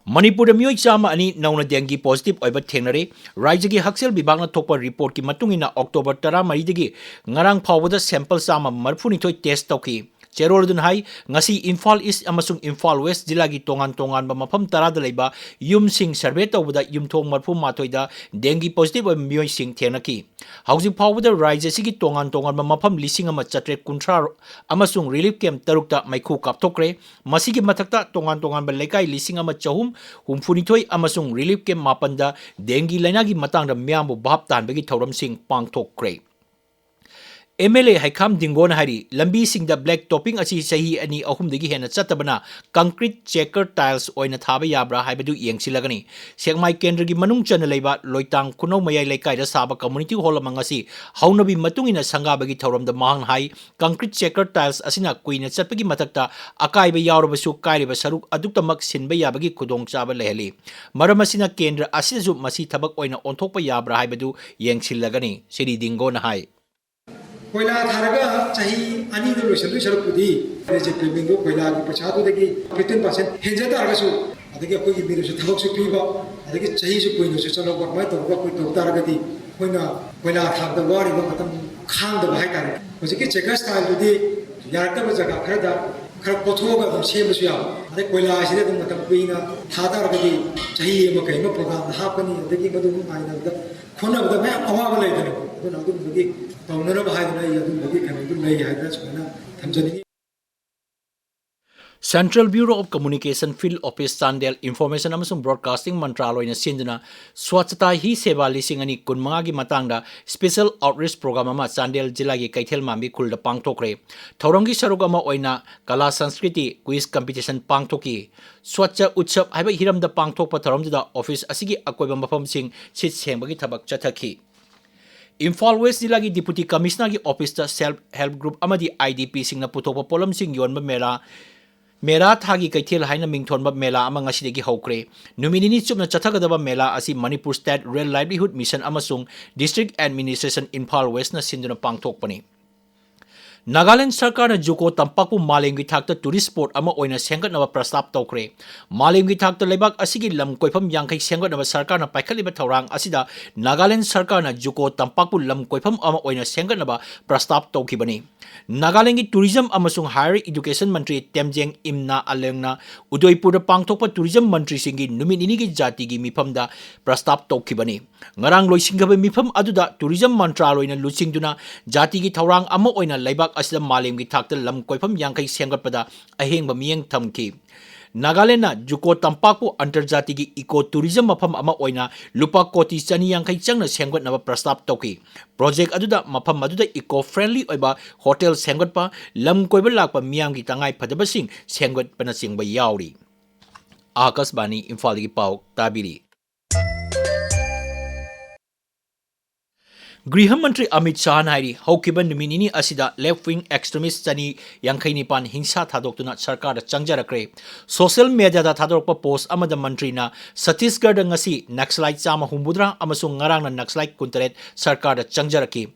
ꯃꯅꯤꯄꯨꯔꯗ ꯃꯤꯑꯣꯏ ꯆꯥꯝꯃ ꯑꯅꯤ ꯅꯧꯅ dengue positive ꯑꯣꯏꯕ ꯊꯦꯡꯅꯔꯦ꯫ ꯔꯥꯖ꯭ꯌꯒꯤ ꯍꯛꯁꯦꯜ ꯕꯤꯚꯥꯒꯅ ꯊꯣꯛꯄ reportꯀꯤ ꯃꯇꯨꯡ ꯏꯟꯅ, October ꯇꯔꯥꯃꯔꯤꯗꯒꯤ ꯉꯔꯥꯡ ꯐꯥꯎꯕꯗ sample ꯆꯥꯝꯃ ꯃꯔꯤꯐꯨꯅꯤꯊꯣꯏ test ꯇꯧꯈꯤ꯫ ꯆꯦꯔꯣꯜ ꯑꯗꯨꯅ ꯍꯥꯏ, ꯉꯁꯤ ꯏꯝꯐꯥꯜ East ꯑꯃꯁꯨꯡ ꯏꯝꯐꯥꯜ West ꯖꯤꯂꯥꯒꯤ ꯇꯣꯉꯥꯟ ꯇꯣꯉꯥꯟꯕ ꯃꯐꯝ ꯇꯔꯥꯗ ꯂꯩꯕ ꯌꯨꯝꯁꯤꯡ survey ꯇꯧꯕꯗ ꯌꯨꯝꯊꯣꯡ ꯃꯔꯤꯐꯨ ꯃꯥꯊꯣꯏꯗ dengue positive ꯑꯣꯏꯕ ꯃꯤꯑꯣꯏꯁꯤꯡ ꯊꯦꯡꯅꯈꯤ꯫ ꯍꯧꯖꯤꯛ ꯐꯥꯎꯕꯗ ꯔꯥꯖ꯭ꯌ ꯑꯁꯤꯒꯤ ꯇꯣꯉꯥꯟ ꯇꯣꯉꯥꯟꯕ ꯃꯐꯝ ꯂꯤꯁꯤꯡ ꯑꯃ ꯆꯥꯇ꯭ꯔꯦꯠ ꯀꯨꯟꯊ꯭ꯔꯥ ꯑꯃꯁꯨꯡ relief camp ꯇꯔꯨꯛꯇ ꯃꯩꯈꯨ ꯀꯥꯞꯊꯣꯛꯈ꯭ꯔꯦ꯫ ꯃꯁꯤꯒꯤ ꯃꯊꯛꯇ ꯇꯣꯉꯥꯟ ꯇꯣꯉꯥꯟꯕ ꯂꯩꯀꯥꯏ ꯂꯤꯁꯤꯡ ꯑꯃ ꯆꯍꯨꯝ ꯍꯨꯝꯐꯨꯅꯤꯊꯣꯏ ꯑꯃꯁꯨꯡ relief camp ꯃꯥꯄꯟꯗ dengue ꯂꯥꯏꯅꯥꯒꯤ ꯃꯇꯥꯡꯗ ꯃꯤꯌꯥꯝꯕꯨ ꯚꯥꯞ ꯇꯥꯍꯟꯕꯒꯤ ꯊꯧꯔꯝꯁꯤꯡ ꯄꯥꯡꯊꯣꯛꯈ꯭ꯔꯦ꯫ MLA ꯍꯩꯈꯥꯝ ꯗꯤꯡꯒꯣꯅ ꯍꯥꯏꯔꯤ, ꯂꯝꯕꯤꯁꯤꯡꯗ black topping ꯑꯁꯤ ꯆꯍꯤ ꯑꯅꯤ ꯑꯍꯨꯝꯗꯒꯤ ꯍꯦꯟꯅ ꯆꯠꯇꯕꯅ concrete checker tiles ꯑꯣꯏꯅ ꯊꯥꯕ ꯌꯥꯕ꯭ꯔꯥ ꯍꯥꯏꯕꯗꯨ ꯌꯦꯡꯁꯤꯜꯂꯒꯅꯤ꯫ ꯁꯦꯛꯃꯥꯏ ꯀꯦꯟꯗ꯭ꯔꯒꯤ ꯃꯅꯨꯡ ꯆꯟꯅ ꯂꯩꯕ ꯂꯣꯏꯇꯥꯡ ꯈꯨꯅꯧ ꯃꯌꯥꯏ ꯂꯩꯀꯥꯏꯗ ꯁꯥꯕ community hall ꯑꯃ ꯉꯁꯤ ꯍꯧꯅꯕꯤ ꯃꯇꯨꯡ ꯏꯟꯅ ꯁꯪꯒꯥꯕꯒꯤ ꯊꯧꯔꯝꯗ ꯃꯍꯥꯛꯅ ꯍꯥꯏ, concrete checker tiles ꯑꯁꯤꯅ ꯀꯨꯏꯅ ꯆꯠꯄꯒꯤ ꯃꯊꯛꯇ ꯑꯀꯥꯏꯕ ꯌꯥꯎꯔꯕꯁꯨ ꯀꯥꯏꯔꯤꯕ ꯁꯔꯨꯛ ꯑꯗꯨꯛꯇꯃꯛ ꯁꯤꯟꯕ ꯌꯥꯕꯒꯤ ꯈꯨꯗꯣꯡꯆꯥꯕ ꯂꯩꯍꯜꯂꯤ꯫ ꯃꯔꯝ ꯑꯁꯤꯅ ꯀꯦꯟꯗ꯭ꯔ ꯑꯁꯤꯗꯁꯨ ꯃꯁꯤ ꯊꯕꯛ ꯑꯣꯏꯅ ꯑꯣꯟꯊꯣꯛꯄ ꯌꯥꯕ꯭ꯔꯥ ꯍꯥꯏꯕꯗꯨ ꯌꯦꯡꯁꯤꯜꯂꯒꯅꯤ, ꯁ꯭ꯔꯤ ꯗꯤꯡꯒꯣꯅ ꯍꯥꯏ꯫ ꯀꯣꯏꯂꯥ ꯊꯥꯔꯒ ꯆꯍꯤ ꯑꯅꯤꯗ ꯂꯣꯏꯁꯤꯟꯗꯣꯏ ꯁꯔꯨꯛꯄꯨꯗꯤ, ꯂꯩꯖꯦ paymentꯗꯣ ꯀꯣꯏꯂꯥꯒꯤ ꯄꯩꯁꯥꯗꯨꯗꯒꯤ fifteen percent ꯍꯦꯟꯖ ꯇꯥꯔꯒꯁꯨ, ꯑꯗꯒꯤ ꯑꯩꯈꯣꯏꯒꯤ ꯃꯤꯗꯁꯨ ꯊꯕꯛꯁꯨ ꯄꯤꯕ, ꯑꯗꯒꯤ ꯆꯍꯤꯁꯨ ꯀꯨꯏꯅꯁꯨ ꯆꯠꯍꯧꯕ, ꯑꯗꯨꯃꯥꯏꯅ ꯇꯧꯔꯒ ꯑꯩꯈꯣꯏ ꯇꯧ ꯇꯥꯔꯒꯗꯤ, ꯑꯩꯈꯣꯏꯅ ꯀꯣꯏꯂꯥ ꯊꯥꯕꯗ ꯋꯥꯔꯤꯕ ꯃꯇꯝ ꯈꯥꯡꯗꯕ ꯍꯥꯏꯇꯥꯔꯦ꯫ ꯍꯧꯖꯤꯛꯀꯤ checker tileꯗꯨꯗꯤ ꯌꯥꯔꯛꯇꯕ ꯖꯒꯥ ꯈꯔꯗ ꯈꯔ ꯀꯣꯊꯣꯛꯑꯒ ꯑꯗꯨꯝ ꯁꯦꯝꯕꯁꯨ ꯌꯥꯕ, ꯑꯗꯩ ꯀꯣꯏꯂꯥꯁꯤꯗꯤ ꯑꯗꯨꯝ ꯃꯇꯝ ꯀꯨꯏꯅ ꯊꯥ ꯇꯥꯔꯒꯗꯤ, ꯆꯍꯤ ꯑꯃ ꯀꯩ ꯑꯃ programꯗ ꯍꯥꯞꯀꯅꯤ, ꯑꯗꯒꯤ ꯃꯗꯨ ꯉꯥꯏꯅꯕꯗ ꯈꯣꯠꯅꯕꯗ ꯃꯌꯥꯝ ꯑꯋꯥꯕ ꯂꯩꯗꯅ, ꯑꯗꯨꯅ ꯑꯗꯨꯝꯕꯒꯤ ꯇꯧꯅꯅꯕ ꯍꯥꯏꯗꯅ ꯑꯩ ꯑꯗꯨꯝꯕꯒꯤ ꯀꯩꯅꯣꯗꯨ ꯂꯩ ꯍꯥꯏꯗꯅ ꯁꯨꯃꯥꯏꯅ ꯊꯝꯖꯅꯤꯡꯉꯤ꯫ Central Bureau of Communication Field Office Chandel, Information ꯑꯃꯁꯨꯡ Broadcasting ꯃꯟꯇ꯭ꯔꯥꯂꯣꯏꯅ ꯁꯤꯟꯗꯨꯅ Swachhata Hi Seva ꯂꯤꯁꯤꯡ ꯑꯅꯤ ꯀꯨꯟꯃꯉꯥꯒꯤ ꯃꯇꯥꯡꯗ special outreach program ꯑꯃ ꯆꯥꯟꯗꯦꯜ ꯖꯤꯂꯥꯒꯤ ꯀꯩꯊꯦꯜ ꯃꯥꯟꯕꯤ ꯈꯨꯜꯗ ꯄꯥꯡꯊꯣꯛꯈ꯭ꯔꯦ꯫ ꯊꯧꯔꯝꯒꯤ ꯁꯔꯨꯛ ꯑꯃ ꯑꯣꯏꯅ ꯀꯂꯥ ꯁꯪꯁꯀ꯭ꯔꯤꯇꯤ quiz competition ꯄꯥꯡꯊꯣꯛꯈꯤ꯫ ꯁ꯭ꯋꯥꯆ ꯎꯠꯁꯕ ꯍꯥꯏꯕ ꯍꯤꯔꯝꯗ ꯄꯥꯡꯊꯣꯛꯄ ꯊꯧꯔꯝꯗꯨꯗ office ꯑꯁꯤꯒꯤ ꯑꯀꯣꯏꯕ ꯃꯐꯝꯁꯤꯡ ꯁꯤꯠ ꯁꯦꯡꯕꯒꯤ ꯊꯕꯛ ꯆꯠꯊꯈꯤ꯫ ꯏꯝꯐꯥꯜ West ꯖꯤꯂꯥꯒꯤ Deputy Commissionerꯒꯤ officeꯇ self help group ꯑꯃꯗꯤ IDPꯁꯤꯡꯅ ꯄꯨꯊꯣꯛꯄ ꯄꯣꯠꯂꯝꯁꯤꯡ ꯌꯣꯟꯕ ꯃꯦꯂꯥ, ꯃꯦꯔꯥ ꯊꯥꯒꯤ ꯀꯩꯊꯦꯜ ꯍꯥꯏꯅ ꯃꯤꯡꯊꯣꯟꯕ ꯃꯦꯂꯥ ꯑꯃ ꯉꯁꯤꯗꯒꯤ ꯍꯧꯈ꯭ꯔꯦ꯫ ꯅꯨꯃꯤꯠ ꯅꯤꯅꯤ ꯆꯨꯞꯅ ꯆꯠꯊꯒꯗꯕ ꯃꯦꯂꯥ ꯑꯁꯤ Manipur State Rural Livelihood Mission ꯑꯃꯁꯨꯡ District Administration ꯏꯝꯐꯥꯜ Westꯅ ꯁꯤꯟꯗꯨꯅ ꯄꯥꯡꯊꯣꯛꯄꯅꯤ꯫ ꯅꯥꯒꯥꯂꯦꯟꯗ ꯁꯔꯀꯥꯔꯅ ꯖꯨꯀꯣ ꯇꯝꯄꯥꯛꯄꯨ ꯃꯥꯂꯦꯝꯒꯤ ꯊꯥꯛꯇ ꯇꯨꯔꯤꯁ ꯁ꯭ꯄꯣꯠ ꯑꯃ ꯑꯣꯏꯅ ꯁꯦꯝꯒꯠꯅꯕ ꯄ꯭ꯔꯁꯇꯥꯞ ꯇꯧꯈ꯭ꯔꯦ꯫ ꯃꯥꯂꯦꯝꯒꯤ ꯊꯥꯛꯇ ꯂꯩꯕꯥꯛ ꯑꯁꯤꯒꯤ ꯂꯝ ꯀꯣꯏꯐꯝ ꯌꯥꯡꯈꯩ ꯁꯦꯝꯒꯠꯅꯕ ꯁꯔꯀꯥꯔꯅ ꯄꯥꯏꯈꯠꯂꯤꯕ ꯊꯧꯔꯥꯡ ꯑꯁꯤꯗ ꯅꯥꯒꯥꯂꯦꯟꯗ ꯁꯔꯀꯥꯔꯅ ꯖꯨꯀꯣ ꯇꯝꯄꯥꯛꯄꯨ ꯂꯝ ꯀꯣꯏꯐꯝ ꯑꯃ ꯑꯣꯏꯅ ꯁꯦꯝꯒꯠꯅꯕ ꯄ꯭ꯔꯁꯇꯥꯞ ꯇꯧꯈꯤꯕꯅꯤ꯫ ꯅꯥꯒꯥꯂꯦꯟꯗꯒꯤ ꯇꯨꯔꯤꯖꯝ ꯑꯃꯁꯨꯡ ꯍꯥꯌꯔ ꯏꯗꯨꯀꯦꯁꯟ ꯃꯟꯇ꯭ꯔꯤ ꯇꯦꯝꯖꯦꯡ ꯏꯝꯅꯥ ꯑꯂꯦꯡꯅ ꯎꯗꯣꯏꯄꯨꯔꯗ ꯄꯥꯡꯊꯣꯛꯄ ꯇꯨꯔꯤꯖꯝ ꯃꯟꯇ꯭ꯔꯤꯁꯤꯡꯒꯤ ꯅꯨꯃꯤꯠ ꯅꯤꯅꯤꯒꯤ ꯖꯥꯇꯤꯒꯤ ꯃꯤꯐꯝꯗ ꯄ꯭ꯔꯁꯇꯥꯞ ꯇꯧꯈꯤꯕꯅꯤ꯫ ꯉꯔꯥꯡ ꯂꯣꯏꯁꯤꯟꯈꯤꯕ ꯃꯤꯐꯝ ꯑꯗꯨꯗ ꯇꯨꯔꯤꯖꯝ ꯃꯟꯇ꯭ꯔꯥꯂꯣꯏꯅ ꯂꯨꯆꯤꯡꯗꯨꯅ ꯖꯥꯇꯤꯒꯤ ꯊꯧꯔꯥꯡ ꯑꯃ ꯑꯣꯏꯅ ꯂꯩꯕꯥꯛ ꯑꯁꯤꯗ ꯃꯥꯂꯦꯝꯒꯤ ꯊꯥꯛꯇ ꯂꯝ ꯀꯣꯏꯐꯝ ꯌꯥꯡꯈꯩ ꯁꯦꯝꯒꯠꯄꯗ ꯑꯍꯦꯡꯕ ꯃꯤꯠꯌꯦꯡ ꯊꯝꯈꯤ꯫ ꯅꯥꯒꯥꯂꯦꯟꯗꯅ ꯖꯨꯀꯣ ꯇꯝꯄꯥꯛꯄꯨ ꯑꯟꯇꯔꯖꯥꯇꯤꯒꯤ ꯏꯀꯣ ꯇꯨꯔꯤꯖꯝ ꯃꯐꯝ ꯑꯃ ꯑꯣꯏꯅ ꯂꯨꯄꯥ ꯀꯣꯇꯤ ꯆꯅꯤ ꯌꯥꯡꯈꯩ ꯆꯪꯅ ꯁꯦꯝꯒꯠꯅꯕ ꯄ꯭ꯔꯁꯇꯥꯞ ꯇꯧꯈꯤ꯫ ꯄ꯭ꯔꯣꯖꯦꯛ ꯑꯗꯨꯗ ꯃꯐꯝ ꯑꯗꯨꯗ ꯏꯀꯣ ꯐ꯭ꯔꯦꯟꯂꯤ ꯑꯣꯏꯕ ꯍꯣꯇꯦꯜ ꯁꯦꯝꯒꯠꯄ, ꯂꯝ ꯀꯣꯏꯕ ꯂꯥꯛꯄ ꯃꯤꯌꯥꯝꯒꯤ ꯇꯉꯥꯏ ꯐꯗꯕꯁꯤꯡ ꯁꯦꯝꯒꯠꯄꯅꯆꯤꯡꯕ ꯌꯥꯎꯔꯤ꯫ ꯑꯥꯀꯥꯁꯕꯥꯅꯤ ꯏꯝꯐꯥꯜꯗꯒꯤ ꯄꯥꯎ ꯇꯥꯕꯤꯔꯤ꯫ ꯒ꯭ꯔꯤꯍ ꯃꯟꯇ꯭ꯔꯤ ꯑꯃꯤꯠ ꯁꯥꯍꯅ ꯍꯥꯏꯔꯤ, ꯍꯧꯈꯤꯕ ꯅꯨꯃꯤꯠ ꯅꯤꯅꯤ ꯑꯁꯤꯗ left wing extremist ꯆꯅꯤ ꯌꯥꯡꯈꯩ ꯅꯤꯄꯥꯟ ꯍꯤꯡꯁꯥ ꯊꯥꯗꯣꯛꯇꯨꯅ ꯁꯔꯀꯥꯔꯗ ꯆꯪꯖꯔꯛꯈ꯭ꯔꯦ꯫ ꯁꯣꯁꯤꯌꯦꯜ ꯃꯦꯗꯤꯌꯥꯗ ꯊꯥꯗꯣꯔꯛꯄ ꯄꯣꯁ ꯑꯃꯗ ꯃꯟꯇ꯭ꯔꯤꯅ ꯁꯠꯇꯤꯁꯒꯔꯗ ꯉꯁꯤ ꯅꯛꯁꯂꯥꯏꯠ ꯆꯥꯝꯃ ꯍꯨꯝꯐꯨꯇꯔꯥ ꯑꯃꯁꯨꯡ ꯉꯔꯥꯡꯅ ꯅꯛꯁꯂꯥꯏꯠ ꯀꯨꯟꯇꯔꯦꯠ ꯁꯔꯀꯥꯔꯗ ꯆꯪꯖꯔꯛꯈꯤ꯫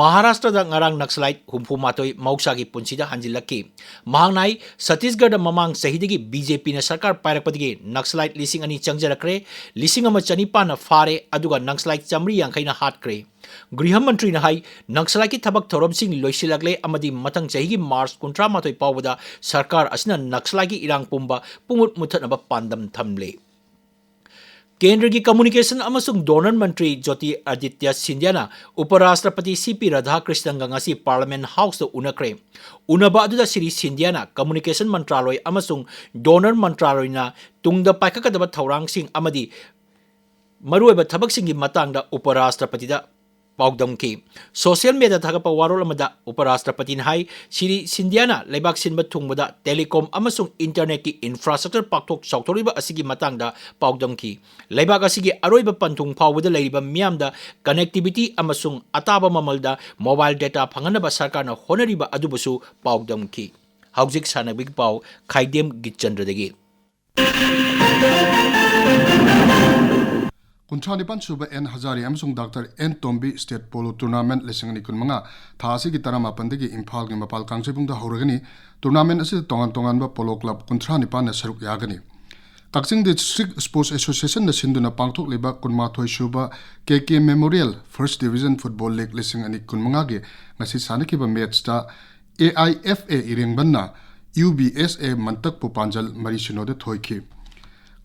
ꯃꯍꯥꯔꯥꯁꯇ꯭ꯔꯗ ꯉꯔꯥꯡ ꯅꯛꯁꯂꯥꯏꯠ ꯍꯨꯝꯐꯨ ꯃꯥꯊꯣꯏ ꯃꯍꯧꯁꯥꯒꯤ ꯄꯨꯟꯁꯤꯗ ꯍꯟꯖꯤꯜꯂꯛꯈꯤ꯫ ꯃꯍꯥꯛꯅ ꯍꯥꯏ, ꯁꯠꯇꯤꯁꯒꯔꯗ ꯃꯃꯥꯡ ꯆꯍꯤꯗꯒꯤ ꯕꯤꯖꯦꯄꯤꯅ ꯁꯔꯀꯥꯔ ꯄꯥꯏꯔꯛꯄꯗꯒꯤ ꯅꯛꯁꯂꯥꯏꯠ ꯂꯤꯁꯤꯡ ꯑꯅꯤ ꯆꯪꯖꯔꯛꯈ꯭ꯔꯦ, ꯂꯤꯁꯤꯡ ꯑꯃ ꯆꯅꯤꯄꯥꯟꯅ ꯐꯥꯔꯦ, ꯑꯗꯨꯒ ꯅꯛꯁꯂꯥꯏꯠ ꯆꯥꯃꯔꯤ ꯌꯥꯡꯈꯩꯅ ꯍꯥꯠꯈ꯭ꯔꯦ꯫ ꯒ꯭ꯔꯤꯍ ꯃꯟꯇ꯭ꯔꯤꯅ ꯍꯥꯏ, ꯅꯛꯁꯂꯥꯏꯠꯀꯤ ꯊꯕꯛ ꯊꯧꯔꯝꯁꯤꯡ ꯂꯣꯏꯁꯤꯜꯂꯛꯂꯦ ꯑꯃꯗꯤ ꯃꯊꯪ ꯆꯍꯤꯒꯤ ꯃꯥꯔꯆ ꯀꯨꯟꯊ꯭ꯔꯥ ꯃꯥꯊꯣꯏ ꯐꯥꯎꯕꯗ ꯁꯔꯀꯥꯔ ꯑꯁꯤꯅ ꯅꯛꯁꯂꯥꯏꯠꯀꯤ ꯏꯔꯥꯡ ꯄꯨꯝꯕ ꯄꯨꯡꯃꯨꯠ ꯃꯨꯠꯊꯠꯅꯕ ꯄꯥꯟꯗꯝ ꯊꯝꯂꯦ꯫ ꯀꯦꯟꯗ꯭ꯔꯒꯤ ꯀꯝꯃ꯭ꯌꯨꯅꯤꯀꯦꯁꯟ ꯑꯃꯁꯨꯡ ꯗꯣꯅꯔ ꯃꯟꯇ꯭ꯔꯤ ꯖ꯭ꯌꯣꯇꯤ ꯑꯗꯤꯇ꯭ꯌ ꯁꯤꯟꯙ꯭ꯌꯥꯅ ꯎꯄꯔꯥꯁꯇ꯭ꯔꯄꯇꯤ ꯁꯤ ꯄꯤ ꯔꯥꯙꯥꯀ꯭ꯔꯤꯁꯅꯟꯒ ꯉꯁꯤ ꯄꯥꯔꯂꯤꯌꯥꯃꯦꯟꯠ ꯍꯥꯎꯁꯇ ꯎꯅꯈ꯭ꯔꯦ꯫ ꯎꯅꯕ ꯑꯗꯨꯗ ꯁ꯭ꯔꯤ ꯁꯤꯟꯙ꯭ꯌꯥꯅ ꯀꯝꯃ꯭ꯌꯨꯅꯤꯀꯦꯁꯟ ꯃꯟꯇ꯭ꯔꯥꯂꯣꯏ ꯑꯃꯁꯨꯡ ꯗꯣꯅꯔ ꯃꯟꯇ꯭ꯔꯥꯂꯣꯏꯅ ꯇꯨꯡꯗ ꯄꯥꯏꯈꯠꯀꯗꯕ ꯊꯧꯔꯥꯡꯁꯤꯡ ꯑꯃꯗꯤ ꯃꯔꯨꯑꯣꯏꯕ ꯊꯕꯛꯁꯤꯡꯒꯤ ꯃꯇꯥꯡꯗ ꯎꯄꯔꯥꯁꯇ꯭ꯔꯄꯇꯤꯗ ꯄꯥꯎꯗꯝꯈꯤ꯫ ꯁꯣꯁꯤꯌꯦꯜ ꯃꯦꯗꯤꯌꯥꯗ ꯊꯥꯒꯠꯄ ꯋꯥꯔꯣꯜ ꯑꯃꯗ ꯎꯄꯔꯥꯁꯇ꯭ꯔꯄꯇꯤꯅ ꯍꯥꯏ, ꯁ꯭ꯔꯤ ꯁꯤꯟꯙꯤꯌꯥꯅ ꯂꯩꯕꯥꯛ ꯁꯤꯟꯕ ꯊꯨꯡꯕꯗ ꯇꯦꯂꯤꯀꯣꯝ ꯑꯃꯁꯨꯡ ꯏꯟꯇꯔꯅꯦꯠꯀꯤ ꯏꯟꯐ꯭ꯔꯥꯁ꯭ꯇ꯭ꯔꯛꯆꯔ ꯄꯥꯛꯊꯣꯛ ꯆꯥꯎꯊꯣꯔꯛꯂꯤꯕ ꯑꯁꯤꯒꯤ ꯃꯇꯥꯡꯗ ꯄꯥꯎꯗꯝꯈꯤ꯫ ꯂꯩꯕꯥꯛ ꯑꯁꯤꯒꯤ ꯑꯔꯣꯏꯕ ꯄꯟꯊꯨꯡ ꯐꯥꯎꯕꯗ ꯂꯩꯔꯤꯕ ꯃꯤꯌꯥꯝꯗ ꯀꯅꯦꯛꯇꯤꯚꯤꯇꯤ ꯑꯃꯁꯨꯡ ꯑꯇꯥꯕ ꯃꯃꯜꯗ ꯃꯣꯕꯥꯏꯜ ꯗꯦꯇꯥ ꯐꯪꯍꯟꯅꯕ ꯁꯔꯀꯥꯔꯅ ꯍꯣꯠꯅꯔꯤꯕ ꯑꯗꯨꯕꯨꯁꯨ ꯄꯥꯎꯗꯝꯈꯤ꯫ ꯍꯧꯖꯤꯛ ꯁꯥꯟꯅꯕꯒꯤ ꯄꯥꯎ, ꯈꯥꯏꯗꯦꯝ ꯒꯤꯠꯆꯟꯗ꯭ꯔꯗꯒꯤ꯫ ꯀꯨꯟꯊ꯭ꯔꯥ ꯅꯤꯄꯥꯟ ꯁꯨꯕ ꯑꯦꯟ ꯍꯖꯥꯔꯤ ꯑꯃꯁꯨꯡ doctor N Tombi state polo tournament ꯂꯤꯁꯤꯡ ꯑꯅꯤ ꯀꯨꯟꯃꯉꯥ ꯊꯥ ꯑꯁꯤꯒꯤ ꯇꯔꯥꯃꯥꯄꯟꯗꯒꯤ ꯏꯝꯐꯥꯜꯒꯤ ꯃꯄꯥꯜ ꯀꯥꯡꯖꯩꯕꯨꯡꯗ ꯍꯧꯔꯒꯅꯤ꯫ ꯇꯨꯔꯅꯥꯃꯦꯟꯠ ꯑꯁꯤꯗ ꯇꯣꯉꯥꯟ ꯇꯣꯉꯥꯟꯕ ꯄꯣꯂꯣ ꯀ꯭ꯂꯕ ꯀꯨꯟꯊ꯭ꯔꯥ ꯅꯤꯄꯥꯟꯅ ꯁꯔꯨꯛ ꯌꯥꯒꯅꯤ꯫ ꯀꯛꯆꯤꯡ ꯗꯤꯁꯇ꯭ꯔꯤꯛ ꯁ꯭ꯄꯣꯔꯠꯁ ꯑꯦꯁꯣꯁꯤꯌꯦꯁꯟꯅ ꯁꯤꯟꯗꯨꯅ ꯄꯥꯡꯊꯣꯛꯂꯤꯕ ꯀꯨꯟꯃꯥꯊꯣꯏ ꯁꯨꯕ K K memorial first division football league ꯂꯤꯁꯤꯡ ꯑꯅꯤ ꯀꯨꯟꯃꯉꯥꯒꯤ ꯉꯁꯤ ꯁꯥꯟꯅꯈꯤꯕ ꯃꯦꯠꯁꯇ ꯑꯦ ꯑꯥꯏ ꯑꯦꯐ ꯑꯦ ꯏꯔꯦꯡꯕꯟꯅ ꯌꯨ ꯕꯤ ꯑꯦꯁ ꯑꯦ ꯃꯟꯇꯛꯄꯨ ꯄꯥꯟꯖꯜ ꯃꯔꯤ ꯁꯤꯅꯣꯗ ꯊꯣꯏꯈꯤ꯫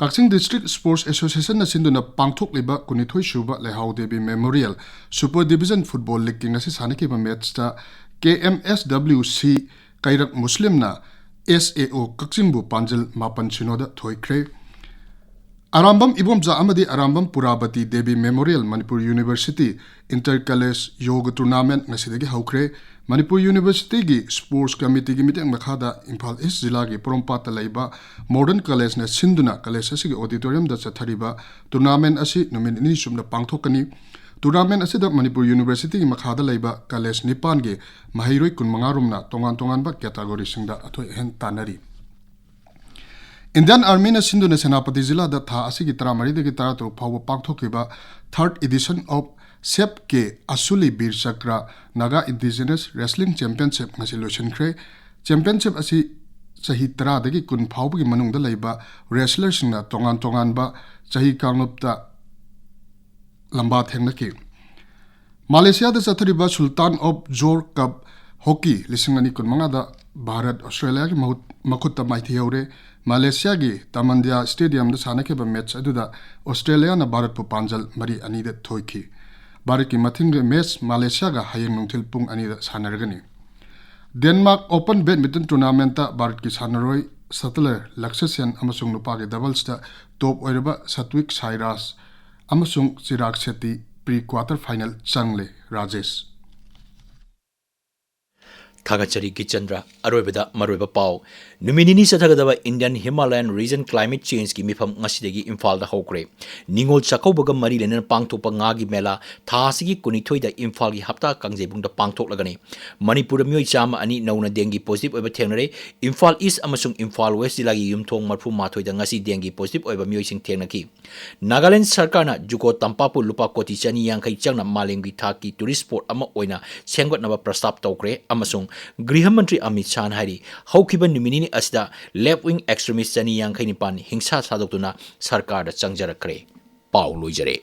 ꯀꯛꯆꯤꯡ ꯗꯤꯁꯇ꯭ꯔꯤꯛ ꯁ꯭ꯄꯣꯔꯠꯁ ꯑꯦꯁꯣꯁꯤꯌꯦꯁꯟꯅ ꯁꯤꯟꯗꯨꯅ ꯄꯥꯡꯊꯣꯛꯂꯤꯕ ꯀꯨꯟꯅꯤꯊꯣꯏ ꯁꯨꯕ Leihao Devi memorial super division football ꯂꯤꯒꯀꯤ ꯉꯁꯤ ꯁꯥꯟꯅꯈꯤꯕ ꯃꯦꯠꯁꯇ ꯀꯦ ꯑꯦꯝ ꯑꯦꯁ ꯗꯕ꯭ꯂꯤꯎ ꯁꯤ ꯀꯩꯔꯛ ꯃꯨꯁꯂꯤꯝꯅ ꯑꯦꯁ ꯑꯦ ꯑꯣ ꯀꯛꯆꯤꯡꯕꯨ ꯄꯥꯟꯖꯜ ꯃꯥꯄꯟ ꯁꯤꯅꯣꯗ ꯊꯣꯏꯈ꯭ꯔꯦ꯫ ꯑꯔꯥꯝꯕꯝ ꯏꯕꯣꯝꯆꯥ ꯑꯃꯗꯤ Arambam Purabati Devi memorial Manipur university inter college yoga tournament ꯉꯁꯤꯗꯒꯤ ꯍꯧꯈ꯭ꯔꯦ꯫ ꯃꯅꯤꯄꯨꯔ ꯌꯨꯅꯤꯚꯔꯁꯤꯇꯤꯒꯤ ꯁ꯭ꯄꯣꯔꯠꯁ ꯀꯃꯤꯇꯤꯒꯤ ꯃꯤꯠꯌꯦꯡ ꯃꯈꯥꯗ ꯏꯝꯐꯥꯜ ꯏꯁ ꯖꯤꯂꯥꯒꯤ ꯄꯣꯔꯣꯝꯄꯥꯠꯇ ꯂꯩꯕ ꯃꯣꯗꯔꯟ ꯀꯂꯦꯖꯅ ꯁꯤꯟꯗꯨꯅ ꯀꯂꯦꯖ ꯑꯁꯤꯒꯤ ꯑꯣꯗꯤꯇꯣꯔꯤꯌꯝꯗ ꯆꯠꯊꯔꯤꯕ ꯇꯨꯔꯅꯥꯃꯦꯟꯠ ꯑꯁꯤ ꯅꯨꯃꯤꯠ ꯅꯤꯅꯤ ꯆꯨꯞꯅ ꯄꯥꯡꯊꯣꯛꯀꯅꯤ꯫ ꯇꯨꯔꯅꯥꯃꯦꯟꯠ ꯑꯁꯤꯗ ꯃꯅꯤꯄꯨꯔ ꯌꯨꯅꯤꯚꯔꯁꯤꯇꯤꯒꯤ ꯃꯈꯥꯗ ꯂꯩꯕ ꯀꯂꯦꯖ ꯅꯤꯄꯥꯟꯒꯤ ꯃꯍꯩꯔꯣꯏ ꯀꯨꯟꯃꯉꯥ ꯔꯣꯝꯅ ꯇꯣꯉꯥꯟ ꯇꯣꯉꯥꯟꯕ ꯀꯦꯇꯥꯒꯣꯔꯤꯁꯤꯡꯗ ꯑꯊꯣꯏ ꯑꯍꯦꯟ ꯇꯥꯟꯅꯔꯤ꯫ ꯏꯟꯗꯤꯌꯟ ꯑꯥꯔꯃꯤꯅ ꯁꯤꯟꯗꯨꯅ ꯁꯦꯅꯥꯄꯇꯤ ꯖꯤꯂꯥꯗ ꯊꯥ ꯑꯁꯤꯒꯤ ꯇꯔꯥꯃꯔꯤꯗꯒꯤ ꯇꯔꯥꯇꯔꯨꯛ ꯐꯥꯎꯕ ꯄꯥꯡꯊꯣꯛꯈꯤꯕ third edition of ꯁꯦꯞ ꯀꯦ ꯑꯁꯨꯂꯤ Bir Chakra Naga indigenous wrestling championship ꯉꯁꯤ ꯂꯣꯏꯁꯤꯟꯈ꯭ꯔꯦ꯫ ꯆꯦꯝꯄꯤꯌꯟꯁꯤꯞ ꯑꯁꯤ ꯆꯍꯤ ꯇꯔꯥꯗꯒꯤ ꯀꯨꯟ ꯐꯥꯎꯕꯒꯤ ꯃꯅꯨꯡꯗ ꯂꯩꯕ ꯔꯦꯁꯂꯔꯁꯤꯡꯅ ꯇꯣꯉꯥꯟ ꯇꯣꯉꯥꯟꯕ ꯆꯍꯤ ꯀꯥꯡꯂꯨꯞꯇ ꯂꯝꯕꯥ ꯊꯦꯡꯅꯈꯤ꯫ ꯃꯥꯂꯦꯁꯤꯌꯥꯗ ꯆꯠꯊꯔꯤꯕ ꯁꯨꯜꯇꯥꯟ ꯑꯣꯐ ꯖꯣꯔ ꯀꯞ ꯍꯣꯀꯤ ꯂꯤꯁꯤꯡ ꯑꯅꯤ ꯀꯨꯟꯃꯉꯥꯗ ꯚꯥꯔꯠ ꯑꯣꯁꯇ꯭ꯔꯦꯂꯤꯌꯥꯒꯤ ꯃꯍꯨꯠ-, ꯃꯈꯨꯠꯇ ꯃꯥꯏꯊꯤꯍꯧꯔꯦ꯫ ꯃꯥꯂꯦꯁꯤꯌꯥꯒꯤ ꯇꯃꯟꯗꯤꯌꯥ ꯁ꯭ꯇꯦꯗꯤꯌꯝꯗ ꯁꯥꯟꯅꯈꯤꯕ ꯃꯦꯠꯆ ꯑꯗꯨꯗ ꯑꯣꯁꯇ꯭ꯔꯦꯂꯤꯌꯥꯅ ꯚꯥꯔꯠꯄꯨ ꯄꯥꯟꯖꯜ ꯃꯔꯤ ꯑꯅꯤꯗ ꯊꯣꯏꯈꯤ꯫ ꯚꯥꯔꯠꯀꯤ ꯃꯊꯪꯒꯤ ꯃꯦꯠꯆ ꯃꯥꯂꯦꯁꯤꯌꯥꯒ ꯍꯌꯦꯡ ꯅꯨꯡꯊꯤꯜ ꯄꯨꯡ ꯑꯅꯤꯗ ꯁꯥꯟꯅꯔꯒꯅꯤ꯫ ꯗꯦꯟꯃꯥꯔꯛ ꯑꯣꯄꯟ ꯕꯦꯗꯃꯤꯟꯇꯟ ꯇꯨꯔꯅꯥꯃꯦꯟꯠꯇ ꯚꯥꯔꯠꯀꯤ ꯁꯥꯟꯅꯔꯣꯏ ꯁꯇꯂꯔ ꯂꯛꯁꯁꯦꯟ ꯑꯃꯁꯨꯡ ꯅꯨꯄꯥꯒꯤ ꯗꯕꯜꯁꯇ ꯇꯣꯞ ꯑꯣꯏꯔꯕ ꯁꯥꯇ꯭ꯋꯤꯛ ꯁꯥꯏꯔꯥꯖ ꯑꯃꯁꯨꯡ ꯆꯤꯔꯥꯒ ꯁꯦꯠꯇꯤ ꯄ꯭ꯔꯤ ꯀ꯭ꯋꯥꯇꯔ ꯐꯥꯏꯅꯦꯜ ꯆꯪꯂꯦ꯫ ꯔꯥꯖꯦꯁ꯫ ꯊꯥꯒꯠꯆꯔꯤ ꯀꯤꯆꯟꯗ꯭ꯔ꯫ ꯑꯔꯣꯏꯕꯗ ꯃꯔꯨꯑꯣꯏꯕ ꯄꯥꯎ꯫ ꯅꯨꯃꯤꯠ ꯅꯤꯅꯤ ꯆꯠꯊꯒꯗꯕ Indian Himalayan Region Climate Changeꯀꯤ ꯃꯤꯐꯝ ꯉꯁꯤꯗꯒꯤ ꯏꯝꯐꯥꯜꯗ ꯍꯧꯈ꯭ꯔꯦ꯫ ꯅꯤꯉꯣꯜ ꯆꯥꯛꯀꯧꯕꯒ ꯃꯔꯤ ꯂꯩꯅꯅ ꯄꯥꯡꯊꯣꯛꯄ ꯉꯥꯒꯤ ꯃꯦꯂꯥ ꯊꯥ ꯑꯁꯤꯒꯤ ꯀꯨꯟꯅꯤꯊꯣꯏꯗ ꯏꯝꯐꯥꯜꯒꯤ ꯍꯞꯇꯥ ꯀꯥꯡꯖꯩꯕꯨꯡꯗ ꯄꯥꯡꯊꯣꯛꯂꯒꯅꯤ꯫ ꯃꯅꯤꯄꯨꯔꯗ ꯃꯤꯑꯣꯏ ꯆꯥꯝꯃ ꯑꯅꯤ ꯅꯧꯅ dengue positive ꯑꯣꯏꯕ ꯊꯦꯡꯅꯔꯦ꯫ ꯏꯝꯐꯥꯜ East ꯑꯃꯁꯨꯡ ꯏꯝꯐꯥꯜ West ꯖꯤꯂꯥꯒꯤ ꯌꯨꯝꯊꯣꯡ ꯃꯔꯤꯐꯨ ꯃꯥꯊꯣꯏꯗ ꯉꯁꯤ dengue positive ꯑꯣꯏꯕ ꯃꯤꯑꯣꯏꯁꯤꯡ ꯊꯦꯡꯅꯈꯤ꯫ ꯅꯥꯒꯥꯂꯦꯟꯗ ꯁꯔꯀꯥꯔꯅ ꯖꯨꯀꯣ ꯇꯝꯄꯥꯛꯄꯨ ꯂꯨꯄꯥ ꯀꯣꯇꯤ ꯆꯅꯤ ꯌꯥꯡꯈꯩ ꯆꯪꯅ ꯃꯥꯂꯦꯝꯒꯤ ꯊꯥꯛꯀꯤ tourist spot ꯑꯃ ꯑꯣꯏꯅ ꯁꯦꯝꯒꯠꯅꯕ ꯄ꯭ꯔꯁꯇꯥꯞ ꯇꯧꯈ꯭ꯔꯦ ꯑꯃꯁꯨꯡ ꯒ꯭ꯔꯤꯍ ꯃꯟꯇ꯭ꯔꯤ ꯑꯃꯤꯠ ꯁꯥꯍꯅ ꯍꯥꯏꯔꯤ, ꯍꯧꯈꯤꯕ ꯅꯨꯃꯤꯠ ꯅꯤꯅꯤ ꯑꯁꯤꯗ left wing extremist ꯆꯅꯤ ꯌꯥꯡꯈꯩ ꯅꯤꯄꯥꯟ ꯍꯤꯡꯁꯥ ꯁꯥꯗꯣꯛꯇꯨꯅ ꯁꯔꯀꯥꯔꯗ ꯆꯪꯖꯔꯛꯈ꯭ꯔꯦ꯫ ꯄꯥꯎ ꯂꯣꯏꯖꯔꯦ꯫